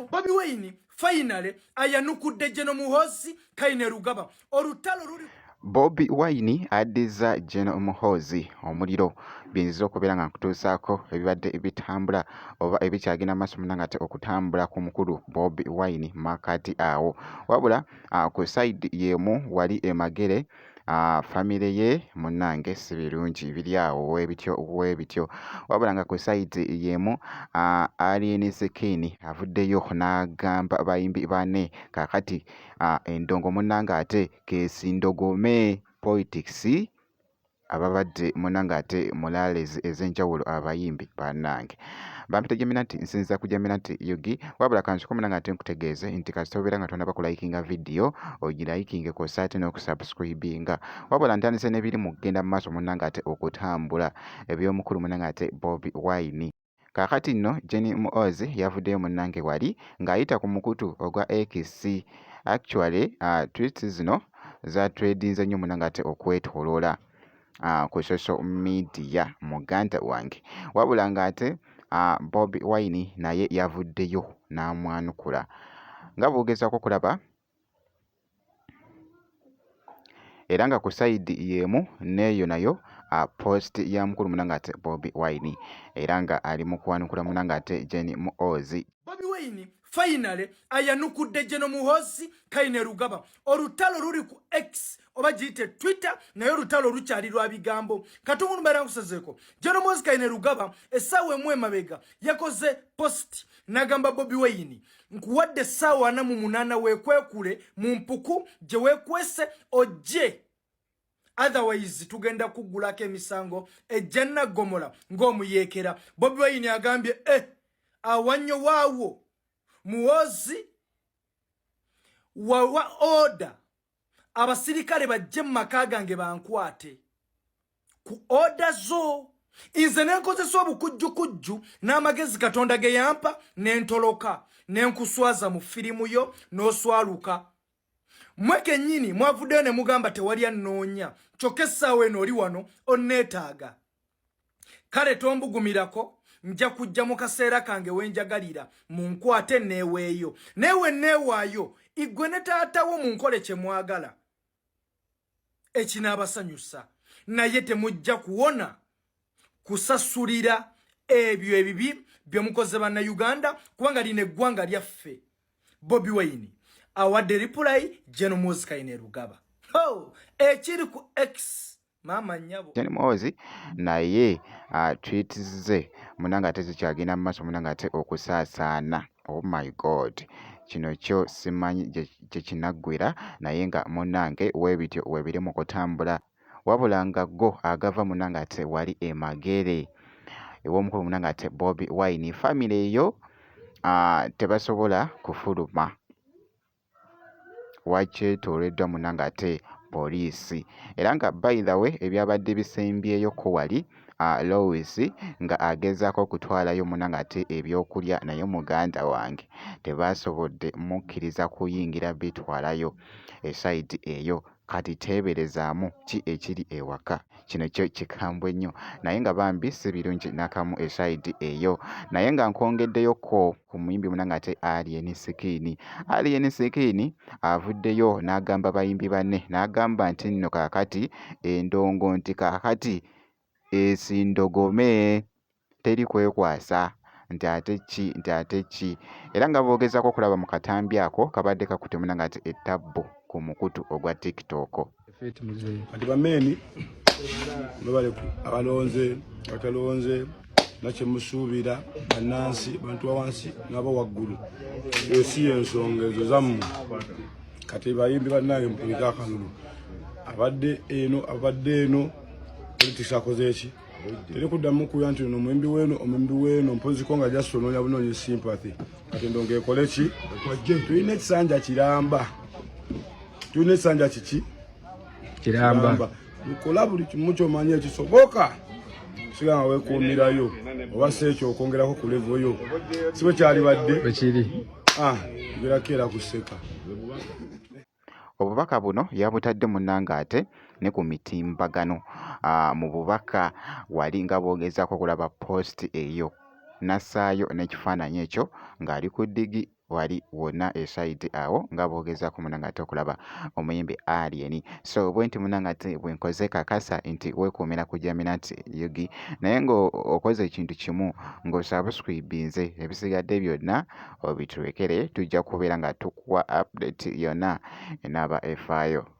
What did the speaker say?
Bobi Wine finally ayanukudde General Muhoozi Kainerugaba. Olutalo luli Bobi Wine addizza General Muhoozi omuliro. Biyinza okubeera nga nkutuusaako ebibadde bitambula oba ebikyagenda maaso munnange ate okutambula ku mukulu Bobi Wine makkati awo. Wabula ku sayidi y'emu wali e Magere famire ye munnange si birungi biri awo weebityo weebityo. Wabula nga ku sayidi y'emu Alien Skin avuddeyo n'agamba bayimbi banne kaakati endongo munnange ate keesindogome politics ababadde munange ate mu rallies ez'enjawulo abayimbi bannange bampita Jaminati nsinza ku Jaminati UG wabula kansooke munange ate nkutegeeze nti kasita obeera nga tonnaba kulayikinga vidiyo ogilayikinge kw'ossa ate n'okusubscribinga wabula ntandise n'ebiri mu kugenda mu maaso munange ate okutambula eby'omukulu munange ate Bobi Wine. Kaakati nno Jenny Muhoozi yavuddeyo munnange wali ng'ayita ku mukutu ogwa X. Actually tweets zino zatredinze nnyo munnange ate okwetooloola ku social media muganda wange. Wabula ng'ate Bobi Wine naye yavuddeyo n'amwanukula nga bw'ogezaako okulaba. Era nga ku sayidi y'emu n'eyo nayo post ya mukulu munange ate Bobi Wine era nga ali mu kwanukula munange ate Jane Muhoozi. Bobi Wine finally ayanukudde General Muhoozi Kainerugaba. Olutalo luli ku X oba giyite Twitter, naye olutalo lukyali lwa bigambo. Katungulu mbeera nkusazeeko. General Muhoozi Kainerugaba essaawa emu emabega yakoze post n'agamba Bobi Wine, nkuwadde essaawa 48 weekwekule mu mpuku gye weekwese ojje, otherwise tugenda kuggulako emisango ejja naggomola ng'omuyeekera. Bobi Wine agambye awannyo waawo Muhoozi wawa order abasirikale bajje mu maka gange bankwate ku order zo, nze nenkozesa obukujjukujju n'amagezi Katonda ge yampa nentoloka nenkuswaza mu firimu yo n'oswaluka. Mwe kennyini mwavuddeyo ne mugamba tewali annoonya, kyokka essaawa eno oli wano onneetaaga. Kale tombugumirako, nja kujja mu kaseera kange wenjagalira munkwate neeweeyo, naye we neewaayo igwe ne taatawo munkole kye mwagala ekinaabasanyusa, naye temujja kuwona kusasulira ebyo ebibi bye mukoze Bannayuganda, kubanga lino eggwanga lyaffe. Bobi Wine awadde reply General Muhoozi Kainerugaba. Ekiri ku X maama nnyabo. Jane Muhoozi naye tweets ze munange ate zikyagenda mu maaso munange ate okusaasaana. Oh my God, kino kyo simanyi gye kinaggwera, naye nga munnange weebityo weebiri mu kutambula. Wabula nga go agava munange ate wali e Magere ew'omukulu munange ate Bobi Wine, famire eyo tebasobola kufuluma, wakyetooloddwa munange ate poliisi. Era nga by the way ebyabadde bisembyeyo ko wali Lois nga agezaako okutwalayo munange ate ebyokulya, naye muganda wange tebaasobodde mukkiriza kuyingira bitwalayo esayidi eyo. Kati teeberezaamu ki ekiri ewaka, kino kyo kikambwe nnyo, naye nga bambi si birungi n'akamu esayidi eyo. Naye nga nkwongeddeyo ko ku muyimbi munange ate Alien Skin. Alien Skin avuddeyo n'agamba bayimbi banne n'agamba nti nno kaakati endongo nti kaakati esindogome teri kwekwasa nti ate ki nti ate ki. Era nga bw'ogezaako okulaba mu katambi ako kabadde kakutte munange ate ettabbu ku mukutu ogwa TikTok. Kati bameeni mwebale abalonze abatalonze nakyemusuubira bannansi bantu bawansi nabo waggulu, eyo si yensonga ezo zammwe. Kati bayimbi bannange mupulike akalulu, abadde eno abadde eno politics akoze eki teri kuddamu kuya nti ono omuyimbi weeno omuyimbi weeno mpoziko nga just onoonya bunoonya sympathy. Kati endongo ekole ki? Tulina ekisanja kiramba, tulina ekisanja kiki kiramba. Lukola buli kimu kyomanyi ekisoboka siga nga weekuumirayo oba si ekyo okwongerako ku levo yo, si bwe kyalibadde bwekiri. Tugerako era kuseka. Obubaka buno yabutadde munnange ate ne ku mitimbagano mu bubaka wali nga bw'ogezaako okulaba post eyo n'assaayo n'ekifaananyi ekyo ng'ali ku ddigi. wali wonna esayidi awo nga bwogezaako munange ate okulaba omuyimbi Alien. So bwenti munange ate bwenkoze kakasa nti weekuumira ku Jaminat Ug naye ng'okoze ekintu kimu ng'osabuscribinze ebisigadde byonna obitulekere tujja kubeera nga tukuwa update yonna enaaba efaayo.